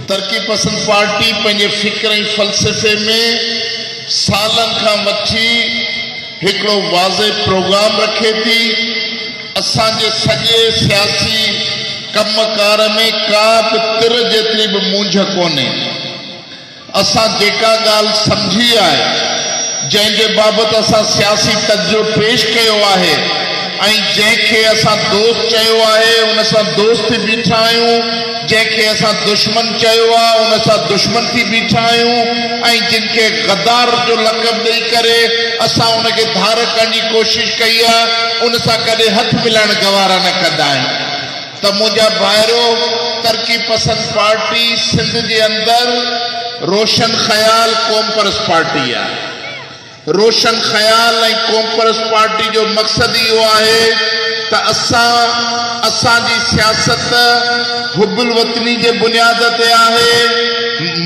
ترقي پسند پارٽي پنهنجي فڪر ۽ فلسفي ۾ سالن کان وٺي هڪڙو واضح پروگرام رکي ٿي. اسان جي سڄي سياسي ڪم ڪار ۾ ڪا به تر جيتري به مونجهه ڪونهي. اسان جيڪا ڳالهه سمجهي آهي، جنهن جي بابت اسان سياسي تجزيو پيش ڪيو آهي ۽ جنهن کي اسان دوست چيو آهي، ان سان دوست ٿي بيٺا آهيون، جنهن کي اسان دشمن چيو آهي، ان سان دشمن ٿي بيٺا آهيون ۽ جن کي غدار جو لقب ڏئي ڪري اسان ان کي ڌار ڪرڻ جي ڪوشش ڪئي آهي، ان سان ڪڏهن هٿ ملائڻ گوارا نه ڪندا آهيون. ته منهنجا ڀائرو ترقي پسند پارٽي سنڌ جي اندر روشن خيال قومپرست پارٽي آهي. روشن خيال ۽ قومپرست پارٽي جو مقصد اهو آهي ته اسان اسان جي سياست حب الوطني جي بنياد تي آهي،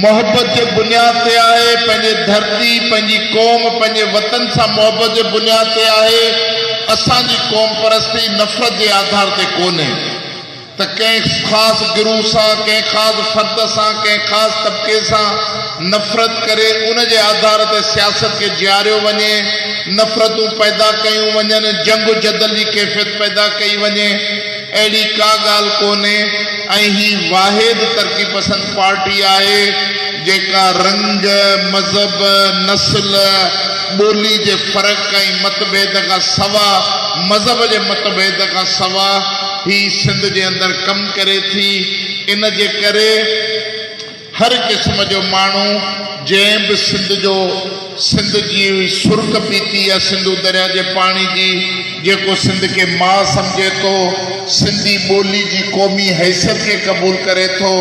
محبت جي بنياد تي آهي، پنهنجي ڌرتي، پنهنجي قوم، پنهنجي وطن سان محبت جي بنياد تي آهي. اسان جي قوم پرستي نفرت جي آڌار تي ڪونهي ته ڪنهن خاص گروه سان، ڪنهن خاص فرد سان، ڪنهن خاص طبقي سان نفرت ڪري ان جي آڌار تي سياست کي جياريو وڃي، نفرتون پيدا ڪيون وڃن، جنگ و جدل جي ڪيفيت پيدا ڪئي وڃي، اهڙي ڪا ڳالهه ڪونهي ۽ هي واحد ترقي پسند پارٽي آهي جيڪا رنگ، مذهب، نسل، ٻولي جي فرق ۽ متڀيد کان سوا مذهب جي متڀيد کان سوا هي سنڌ جي اندر ڪم ڪري ٿي ان جي ڪري هر قسم جو ماڻهو جنهن به سنڌ جو سنڌ جي سرڪ پيتي يا سنڌو دريا جي پاڻي جي جيڪو سنڌ کي ماء سمجهي ٿو سنڌي ٻولي جي قومي حيثيت کي قبول ڪري ٿو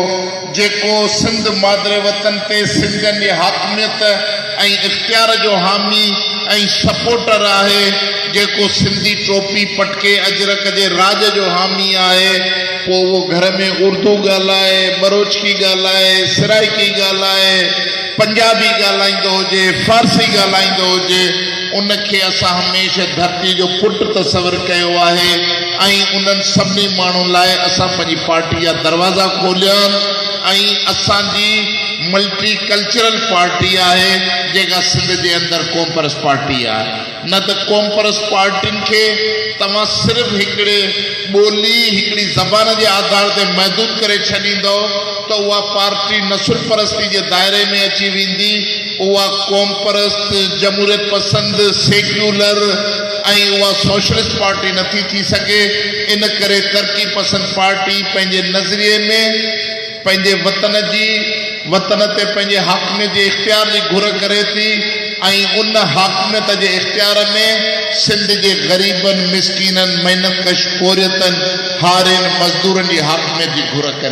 جيڪو سنڌ مادر وطن تي سنڌين جي حاڪميت ۽ اختيار جو حامي ۽ سپورٽر آهي، جيڪو سنڌي ٽوپي پٽڪي اجرڪ جي راڄ جو حامي آهي، پوء اهو گهر ۾ اردو ڳالهائي، ٻروچڪي ڳالهائي، سرائيڪي ڳالهائي، پنجابي ڳالهائيندو هجي، فارسي ڳالهائيندو هجي، ان کي اسان هميشه ڌرتي جو پٽ تصور ڪيو آهي ۽ انهن سڀني ماڻهن لاء اسان پنهنجي پارٽي جا دروازا کوليا آهن ۽ اسان جي ملٽي ڪلچرل پارٽي آهي جيڪا سنڌ جي اندر قومپرست پارٽي آهي نه ته قومپرست پارٽين کي توهان صرف هڪڙي ٻولي هڪڙي زبان جي آڌار تي محدود ڪري ڇڏيندؤ ته اها پارٽي نسل پرستي جي دائري ۾ اچي ويندي اها قومپرست، جمهوريت پسند، سيڪيولر ۽ اها سوشلسٽ پارٽي نٿي ٿي سگهي، ان ڪري ترقي پسند پارٽي پنهنجي نظريي ۾ پنهنجي وطن جي وطن تي پنهنجي حاڪميت جي اختيار جي گهر ڪري ٿي ۽ ان حاڪميت جي اختيار ۾ سنڌ جي غريبن، مسڪينن، محنت ڪش پورهيتن، هارين، مزدورن جي حاڪميت جي گهر ڪري.